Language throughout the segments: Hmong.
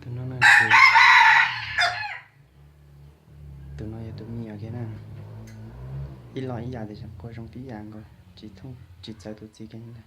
Tus no yog tus me nyuam kiag na, ib lo ib yam tiam sis qua zoo tib yam nkaus, tsis thooj tsis txawv tus txiv kiag li ntag.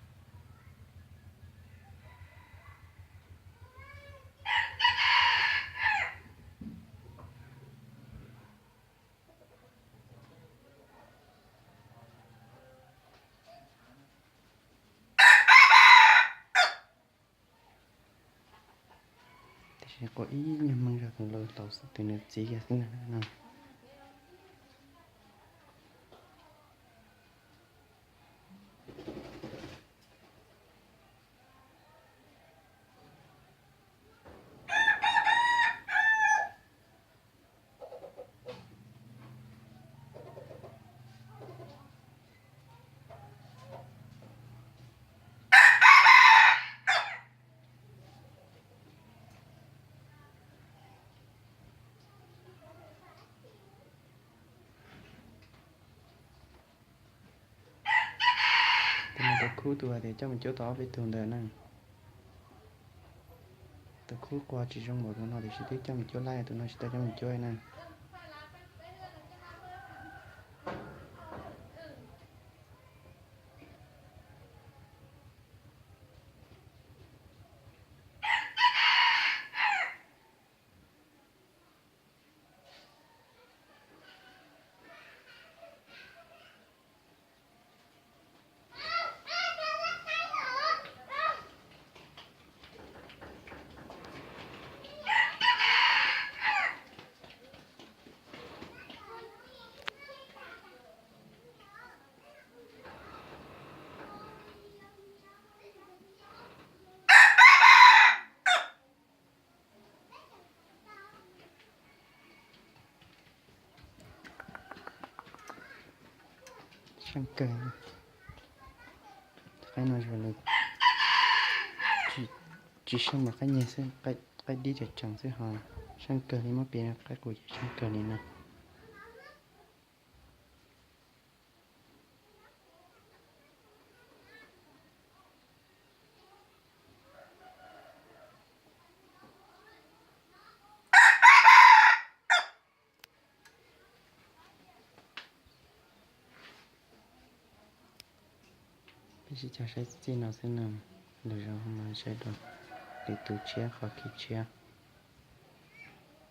Tiam sis qua ib nyuag meej zog tus laus tus nws txiv kiag xwb na no. Tus no tus khub tus hais tias coj mus cuab tau ob peb tug ntawd na. Tus khub qua tsis zoo npaum tus no tiam sis twb coj mus cuab lawm, tus no tsis tau coj mus cuab na. Seej kawg. Qaib no zoo li tsis seej mas qaib nyeg xwb, qaib dib tseem tseem xwb ho seej kawg li, muab piv qaib qus ces seej kawg li no. Peb sib cog saib txij no xwb na, lwm zaus ho mus saib dua lwm tus tshiab qhov khiv tshiab.